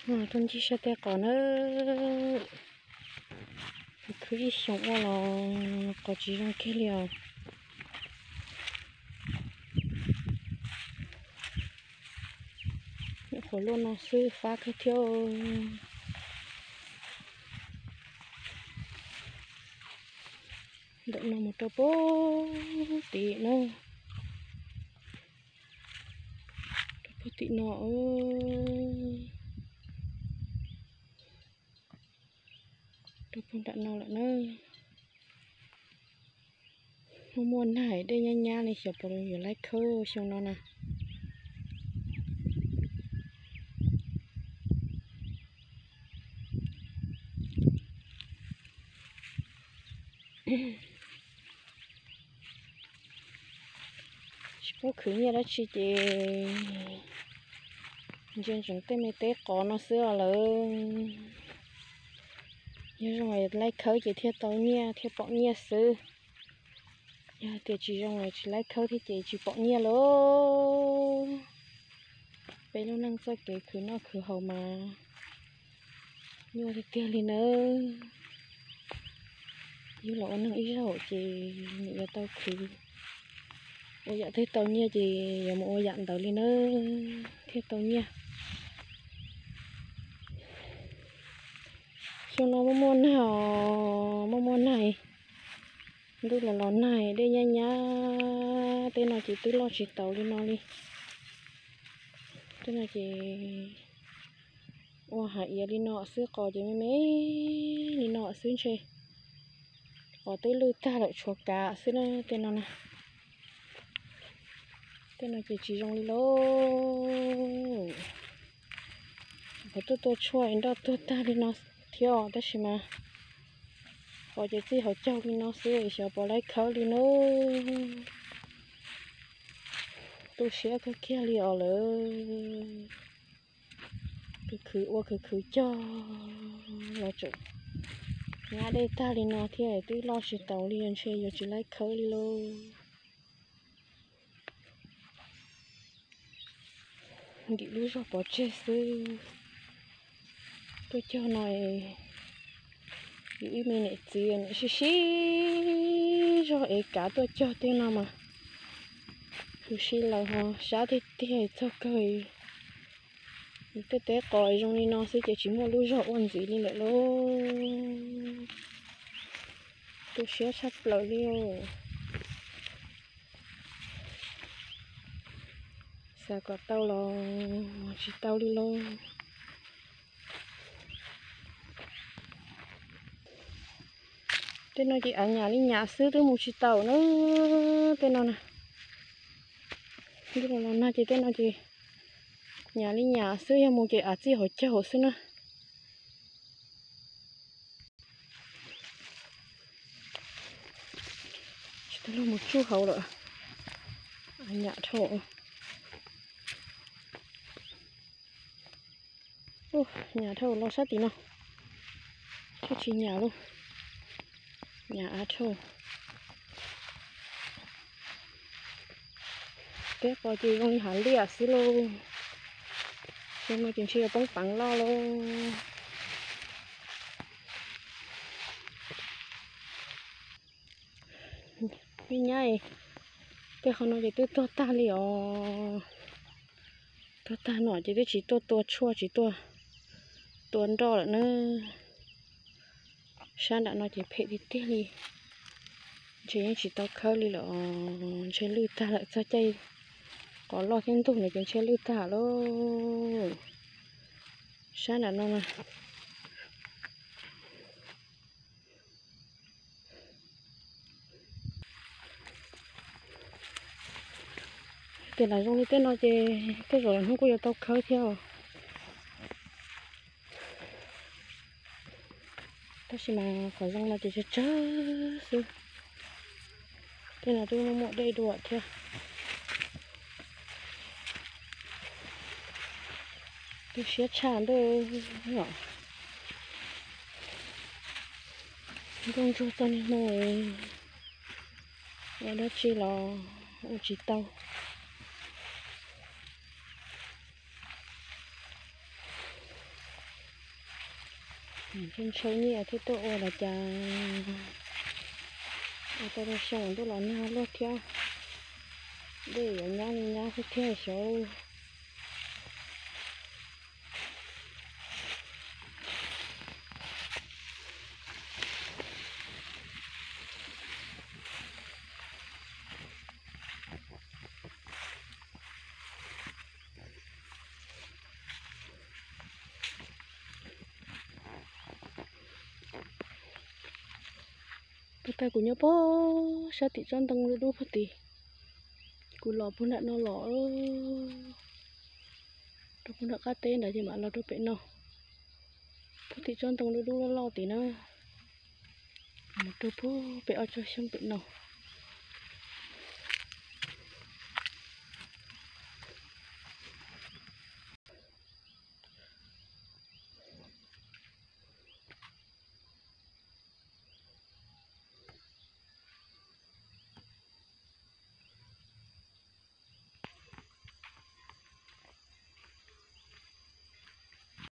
Tuaj ncig sab tej qos na, khwv ib xyoos ua los qos tsis zoo kiag li os. Nyuam qhuav luaj no xwb fab kawg thiab. Ntawm no mus rau puag tim na, rau puag tim no, rau puag nram no lawm na. Muaj muaj nag dej nyab nyab li, xyov puas yuav laib khawb xyoo no na. Tsis paub khwv nyiaj dab tsi ces ntsia ntsoov tej me teb qos no xwb os lawm. Yog zoo laib khawb ces thiaj tau nyiaj thiaj pom nyiaj xwb. Yog tias tsis zoo los tsis laib khawb thiab ces tsis pom nyiaj lauj. Peb lub neej txoj kev khwv noj khwv haus mas nyuaj tiag tiag li nawb. Yus los ua neeg ib zaug ces nws yuav tau khwv ua yam twg tau nyiaj ces yuav mus ua yam ntawd li nawb thiaj tau nyiaj. Xyoo no muaj muaj nag os, muaj muaj nag. Ntuj los los nag, dej nyab nyab, tej no ces twb loj tsis taus li no li. Tej no ces ua hav iav li no xwb, qos ces me me li no xwb ntshe. Qos twb lwj tag lawm tshuav kav xwb na tej no na. Tej no ces tsis zoo li lauj. Qhov tuaj tua tshuaj nroj tuag tag li no thiab os, tab sis mas qos ces txij hauv caug li no xwb, xyov puas laib khawb li nawb. Tu siab kawg kiag li os lawm. Khwv khwv ua khwv khwv cog los tseem nyab dej tag li no thiab twb loj tsis taus li, ntshe yuav tsis laib khawb li lauj. Nkim lub zog pov tseg xwb. Tuaj cog no, ib me niam txiv niam sib sib zog ev kav tuaj cog tej no mas huv si lawm ho sab tiag tiag txog kawg. Tej teb qos zoo li no xwb ces tsis muaj lub zog ua ntxiv li lawm lauj. Tu siab tshaj plaws li. Xav kom tau los tsis tau li lauj. Tej no ces av nyam li nyam xwb twb mus tsis taus na. Tej no na, ntuj los los nag ces tej no ces nyam li nyam xwb, yog mus ces av txij hauv caug xwb na. Tsis tau luag mus tsuj hauv lawm, av nyam dhau. Nyam dhau los sab tim no, thiaj tsis nyam lauj. Nyam av dhau. Teb qos ces zoo li hav liaj xwb lauj. Xyoo no ces ntshe yuav poob peev loj lauj. Me nyab, tej qhov no ces twb tuag tag li os. Tuag tag no ces twb tsis tuaj tua tshuaj tsis tuaj tua nroj lawm na. Sab nram no ces phem tiag tiag li. Ntshe yeej tsis tau khawb li lawm os, ntshe lwj tag lawm, txog caij qos loj thiab ntug no ces ntshe lwj tag lauj. Sab nram no na. Tej lam zoo li tej no ces tej zaum lwm hnub kuj yuav tau khawb thiab os. Tab sis mas qhov zoo no ces tsawg tsawg xwb. Tej no twb muaj muaj dej dua thiab. Tu siab tshaj ntuj os. Nkauj ntsuag txoj niag hmoo, ua dab tsi los ua tsis tau. Ntshaw nyiaj thiaj tuaj ua los cas, ua tau xyoo ntuj los nag luaj thiab, dej yuav nyab li nyab xwb thiab xyov. Pab tag kuv nyob pog sab tim tsob ntoo dub dub pog tid. Kuv los puag nram no los, rau puag nram qab teb ntawd ces mam los rau pem no. Puag tim tsob ntoo dub dub loj loj tid na, mus rau puag pem ob tsob xyoob pem no.